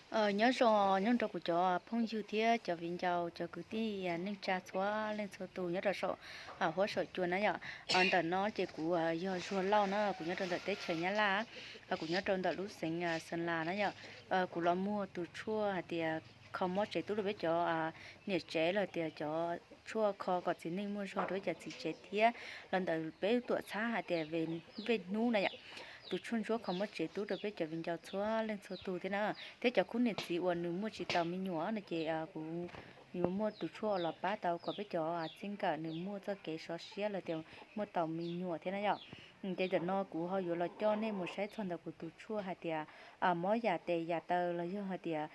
Nyob zoo, nyob rau kuv cov phooj ywg thiab cov viv ncaus, cov kwv tij neej tsa txhua leej txhua tus nyob rau saum huab saum cua na yom. Ntawm no ces kuv yog Zuag Lauj na, kuv nyob rau ntawm teb chaws Nyab Laj, kuv nyob rau ntawm lub xeev Xeev Las na yom. Kuv los muag tus tshuaj hais tias kho mob tsev tub rau peb cov niam tsev los tias cov tshuaj kho kom txiv neej muaj zog rau peb cov txiv tsev thiab los ntawm peb tuam txhab hais tias vej hnub na yom. Tus tshuaj ntsuab kho mob tsev tub rau peb cov viv ncaus txhua leej txhua tus thiab na, thiab cov khub niam txiv uas nws muaj tsis taus me nyuam no ces kuv yuav muaj tus tshuaj los pab tau kom peb cov txij nkawm nws muaj txoj kev sov siab los tias muaj tau me nyuam thiab na yom. Ces ntawm no kuv ho yuav los coj nej mus saib txog ntawm kuv tus tshuaj hais tias mob yam tes yam taw los yog hais tias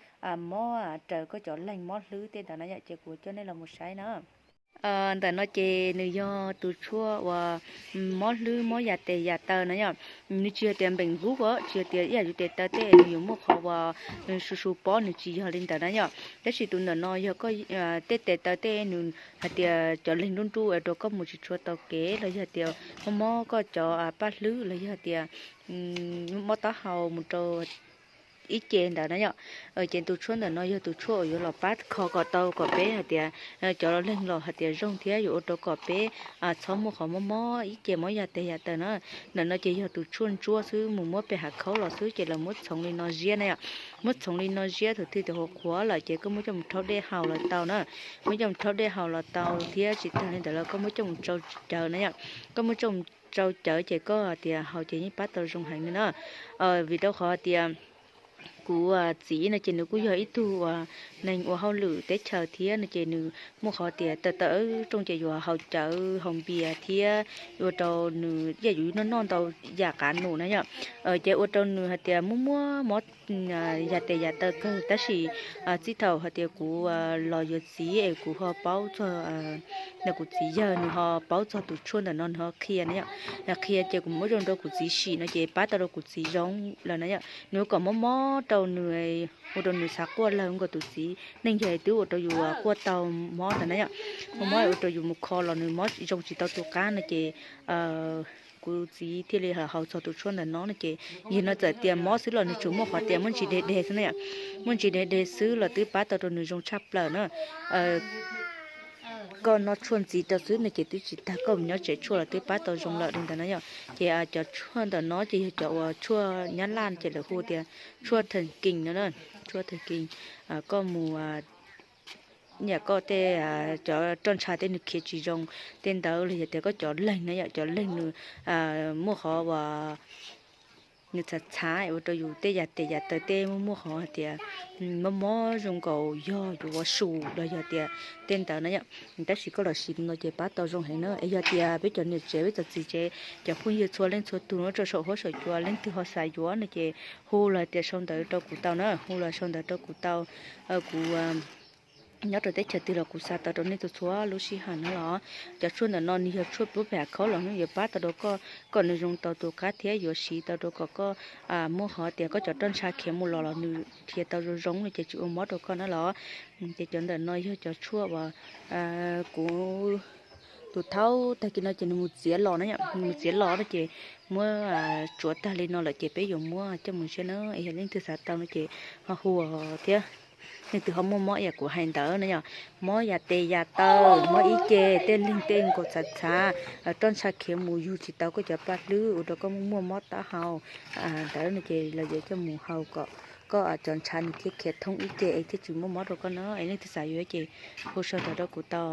mob raws koj cov leeg mob hlwb tej ntawd na yom, ces kuv coj nej los mus saib na. Ntawm no ces nws yog tus tshuaj uas mob hlwb mob yam tes yam taw na yom. Nws tsis yog tias npeem vub os, tsis yog tias ib yam yus tes taw tej nws yuav muaj qhov uas su su pob, nws tsis yog li ntawd na yom. Tab sis tus ntawm no yog koj tej tes taw tej nws hais tias cov leeg nruj nruj ua rau koj mus tsis tshua tau kev los yog tias mob mob koj cov paj hlwb los yog tias mob taub hau mus rau ib ce ntawd na yom. Ces tus tshuaj ntawm no yog tus tshuaj uas yuav los pab kho kom tau kom peb hais tias cov leeg los hais tias zoo thiab yuav ua rau kom peb txhob muaj qhov mob mob ib ce mob yam tes yam taw na. Ntawm no ces yog tus tshuaj ntsuab xwb, mus muab pem hav khaub los xwb ces lawv muab txhoov li no ziab na yom. Muab txhoov li no ziab thaum twg tias qhuav qhuav lawm ces koj muab coj mus rhaub dej haus los tau na. Muab coj mus rhaub dej haus los tau thiab tsis tag li ntawd los koj muab coj mus tsau cawv na yom. Koj muab coj mus tsau cawv ces koj tias haus ces yeej pab tau zoo heev li na. Vim rau qhov tias kuv txiv no ces nws kuj yog ib tug uas neeg ua hauj lwm teb chaws thiab no ces nws muaj qhov tias taw taw rooj ces yuav haus cawv haus npias thiab ua rau nws ib yam yus noj noj ntau yam qav num na yom. Ces ua rau nws hais tias muaj muaj mob yam tes yam taw kawg tab sis txij thaum hais tias kuv los yuav txiv es kuv ho paub txog, kuv txiv yawg nws ho paub txog tus tshuaj ntawm no nws ho qhia na yom. Qhia ces kuv muab zoo rau kuv txiv sim no ces pab tau rau kuv txiv zoo lawm na yom. Nws kom mob mob rau nws, ua rau nws xav quaj lawg nkaus tus txiv neej yawg twb ua rau yus quaj tau mob ntawd na yom. Mob mob ua rau yus mus kho los nws mob zoo tsis tau tus qab no ces kuv txiv thiaj li haus txog tus tshuaj ntawm no no ces yog no txawm tias mob xwb los nws tsuas muaj qhov tias muaj ntsis deg deg xwb na yom. Muaj ntsis deg deg xwb los twb pab tau rau nws zoo tshaj plaws na. Koj noj tshuaj ntxiv rau xwb no ces twb tsis tag, koj mus nyob tsev tshuaj los twb pab tau zoo lawm li ntawd na yom. Ces cov tshuaj ntawm no ces yog cov uas tshuaj nyab laj ces lawv hu tias tshuaj theem kees no na, tshuaj theem kees. Koj mus niam koj tej cov roj ntsha tej nws khiav tsis zoo tej ntawd los yog tias koj cov leeg na yom, cov leeg nws muaj qhov uas nws txhav txhav ua rau yus tej yam tes yam taw tej muaj muaj qhov hais tias mob mob zoo nkaus yog yus ua su los yog tias tej ntawd na yom. Tab sis koj los siv no ces pab tau zoo heev na. Es yog tias peb cov niam tsev peb cov txiv tsev cov phooj ywg txhua leej txhua tus nyob rau saum huab saum cua leej twg ho xav yuav no ces hu los tias sau ntawv rau kuv tau na, hu los sau ntawv rau kuv tau. Kuv nyob rau teb chaws twg los kuv xa tau rau nej txhua txhua lub sij hawm na los. Cov tshuaj ntawm no nws yog tshuaj pub pem hav khaub los nws yuav pab tau rau koj kom nws zoo tau tus qab thiab yuav siv tau rau kom koj muaj qhov tias koj cov roj ntsha khiav mus los los nws khiav tau zoo zoo no ces tsis ua mob rau koj na los. Ces cov ntawm no yog cov tshuaj uas kuv tus thaub tag kis no ces nws mus txiav los na yom, nws mus txiav los no ces muab tsuav tag li no lawm ces peb yuav muab coj mus ziab na. Es yog leej twg xav tau no ces ho hu thiab. Leej twg ho muaj mob yam kuv hais ntawd na yom, mob yam tes yam taw, mob ib ce, tej leeg tej nkaus txhav txhav, roj ntsha khiav mus yug tsis tau koj cov paj hlwb ua rau koj muaj muaj mob taub hau ntawd no ces los yuav coj mus haus kom koj cov ntshav nws thiaj khiav thoob ib ce es thiaj tsis muaj mob rau koj na. Es leej twg xav yuav ces hu sau ntawv rau kuv tau.